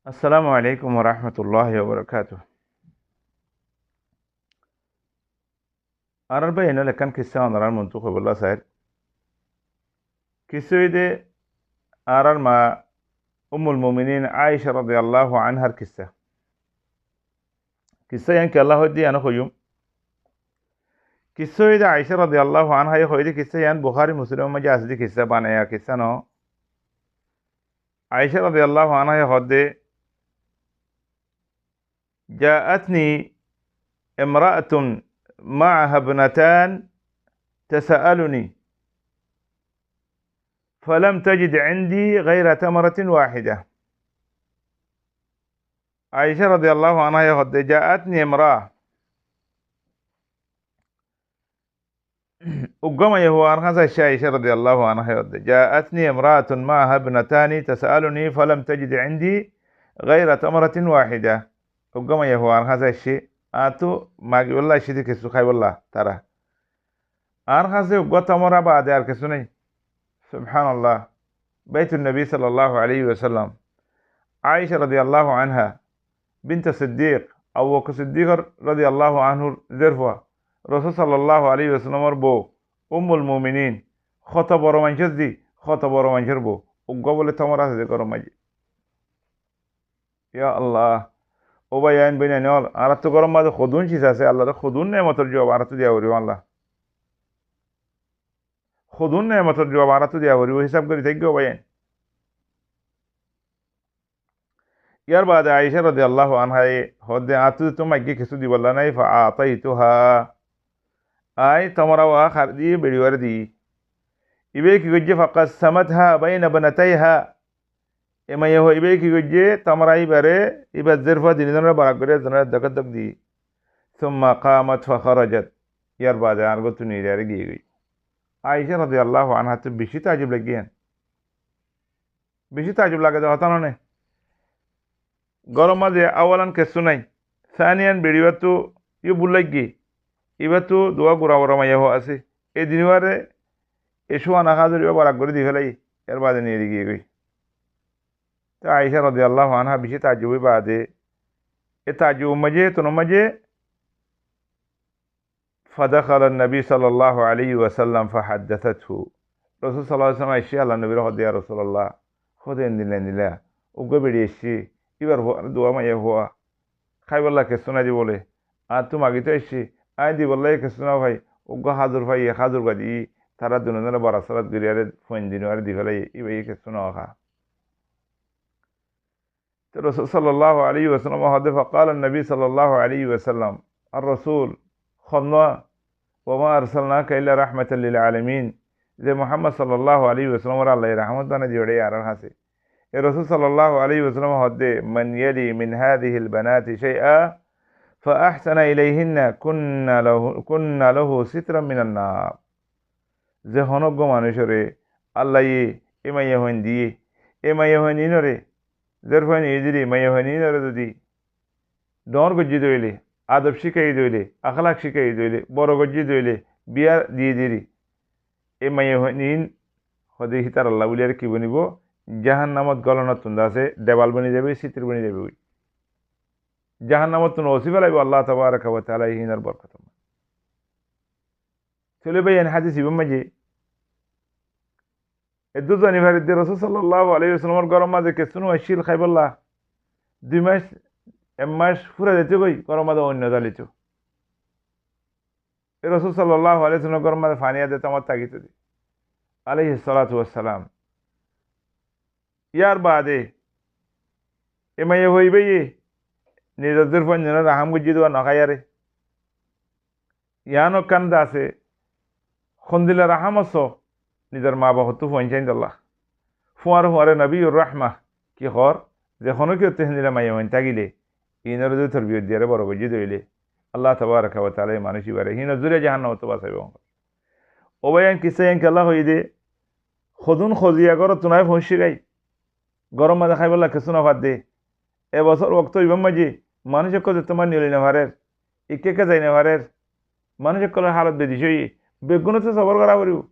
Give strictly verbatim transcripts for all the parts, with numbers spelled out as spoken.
Assalamu alaikum wa rahmatullahi wa barakatuh. Añárar bái, ene ekkán kissá onorar muúntu hoibolla sair. Kissá óilde añárar maa Ummul Muminin Aisha radiyallahu anhar kissá. Kissá yián kiyólla hoóidde yián hoiyum. Kissá óilde Aisha radiyallahu anhaye hoóidde kissá yián Bukhari Muslimor maze asé de kissá, banaiya kissá no. Aisha radiyallahu anhaye hoódde, جاءتني امرأة معها ابنتان تسألني فلم تجد عندي غير تمرة واحدة. Aisha radiyallahu anhaye hoódde, جاءتني امرأة. Uggwá maiyafua añár hañsé aiccé, Aisha radiyallahu anhaye hoódde, جاءتني امرأة معها ابنتان تسألني فلم تجد عندي غير تمرة واحدة. Uggwá maiyafua añár hañsé aiccé, añáttu magibolla aiccé de kessú háibolla tará. Añár hañsé uggwá tomora baade ar kessú nái. Subhanallah. Baitun Nabi sallallahu alaihi wasallam. Aisha radiyallahu anha, binte Siddiq, Abu Bakr Siddiq radiyallahu anhur zerfua, Rosul sallallahu alaihi wasallamor bou, Ummul Muminin, hoto boro maincór zi, hoto boro maincór bou, uggwá bóle tomora asé de góror maze. Ya Allah. Ó bái, ain bóin ain ol, añárattu góror maze hodún sis asé, Allar hodún nemotor juab añárattu diya foribó, Allah. Hodún nemotor juab añárattu diya foribó, hísab gorí táikko, ó bái ain. Yar baade Aisha radiyallahu anhaye hoódde, añáttu de tuáñra maigge kessú dibolla nái, فأعطيتها. Añí tomora wá hár di, beçiware di. Ibáye ki goijjé, فقسمتها بين ابنتيها. E maiyafua ibáye ki goijjé, tomora ibáre, ibar zerfua dinizonore barak gorí, ezzonore eddok eddok di. ثم قامت فخرجت. Yar baade añár góttu neeliyaré giyégoi. Aisha radiyallahu anhattu beci taajjub laiggé yián. Beci taajjub lage de hotá no né. Góror maze awalan kessú nái. Sániyan beçiwattu yó búk laiggé. Ibattu duwá gura boro maiyafua asé. E dinware e cúana házur ibá barak gorí di félaiye. Yar baade neeli giyégoi. Te Aisha radiyallahu anha beci taajjub ói baade, e taajjubor maze, tunor maze, فدخل النبي صلى الله عليه وسلم فحدثته. Rosul sallallahu alaihi wasallam aiccé, Allar nobire hoódde, "Ya Rasulallah, hoóde endilla endilla, uggwá beçi aiccé, ibar fuar duwá maiyafua, háibolla kessú nái de bóle, añáttu magito aiccé, añí dibolla kessú no fai, uggwá házur fai, házur gadi, tará dunozonore barat sarat gorí aré fuain dinware di félaiye, ibáye kessú no há." Te Rosul sallallahu alaihi wasallam hoódde, فقال النبي صلى الله عليه وسلم, ar Rosul, honnúa, وما أرسلناك إلا رحمة للعالمين, ze Muhammad sallallahu alaihi wasallamore Allaye rahmot banai diyé de añárar hañsé. E Rosul sallallahu alaihi wasallam hoódde, من يلي من هذه البنات شيئا فأحسن إليهن كن له، كن له سترا من النار. Ze honó uggwá manúicoré Allaye e maiyafuain diyé, e maiyafuain inore, zerfuain idire, maiyafuain inore zodi dhoóñr goijjé de óile, adob cíkaiyé de óile, akhlak cíkaiyé de óile, boro goijjé de óile, biya diyé de óile, e maiyafuain in hoódde hítaralla bóli aré ki bonibo, jahannamot golonor tun de asé, debal boni zaibo, sitir boni zaibo. Jahannamottún ósi félaibo Allah tabaraka wa taala hínor borkotor maze. Tóile bái, en hádis ibár maze eddúr zani faridde Rosul sallallahu alaihi wasallamor góror maze kessú no accíl háibolla. Dui mac, ek mac fúrai zaito goi, góror maze oinno zalito. E Rosul sallallahu alaihi wasallamor góror maze faní ade tamar tákito de, alaihi salatu wassalam. Yar baade e maiyafua ibáye nizor zerfuain inore rahám goijjé de uwá no háiyaré. Yián ekkán de asé, hondilla rahám asó, nizor maa bafottú fuain saindilla. Fuañre fuañre Nabiyur Rahma ki hoór, ze honó kiyóttu héndilla maiyafuain tákile, inore zodi torbiyot diyaré boro goijjé de óile, Allah tabaraka wa taala e manúic ibáre hínor zoriya jahannamottú basaibo. Ó bái, en kissá en kiyólla hoiyí de, hodún hoziya górottu nái foóñici goi. Góror maze háibolla kessú no fadde. E bosór wokto ibár maze manúic ókkol zettómar niyoli no farer, ikká ikká zai no farer. Manúic ókkolor hálot bedic óiye. Beggúnottú sobor gorá foribó.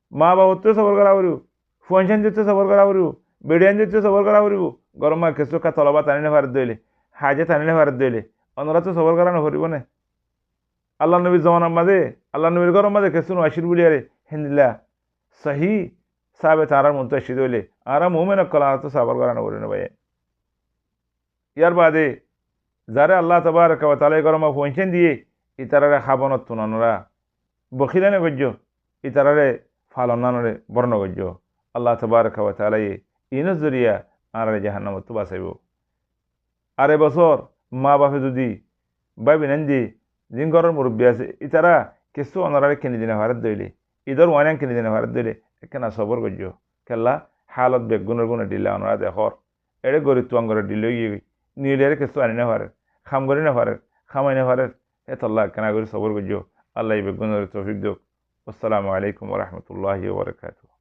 Maa bafottú sobor gorá foribó. Fuain sáindottú sobor gorá foribó. Beçi áindottú sobor gorá foribó. góror mazé kessú ka tolabot aní nofaredde óile, hajot aní nofaredde óile, onoráttu sobor gorá noforibó né? Allar nobir zomanar mazé, Allar nobir góror mazé kessú no accíl buliyaré héndilla sóhi sábe tañrar muúntu aiccé dé óile, añára muúmin ókkol, añáráttu sobor gorá noforibó né báiyain. Yar baade zaré Allah tabaraka wa taala e góror mazé foóñiccán diyé, ítararé hábonottún onora bokíla nogoijjó, ítararé falonnánoré boro nogoijjó. Allah tabaraka wa taala ye inor zoriya añáraré jahannamottú basaibó. Ar e bosór maa bafe zodi bábi nán de, ziín góror murubbi asé, ítara kessú onoráre kini di nofaredde óile, idor wain kini di nofaredde óile, ekkená sobor goijjó. Kiyólla, hálot beggúnor gúne dhilla onorá dekór. Eçé gorittu angoror dhilla óigiyoi. Niyoliyaré kessú aní nofarer, ham gorí nofarer, hamai nofarer. Hétolla ekkená gorí sobor goijjó. Allaye beggúnoré toufik douk. Wassalamu alaikum warahmatullahi wabarakatuhu.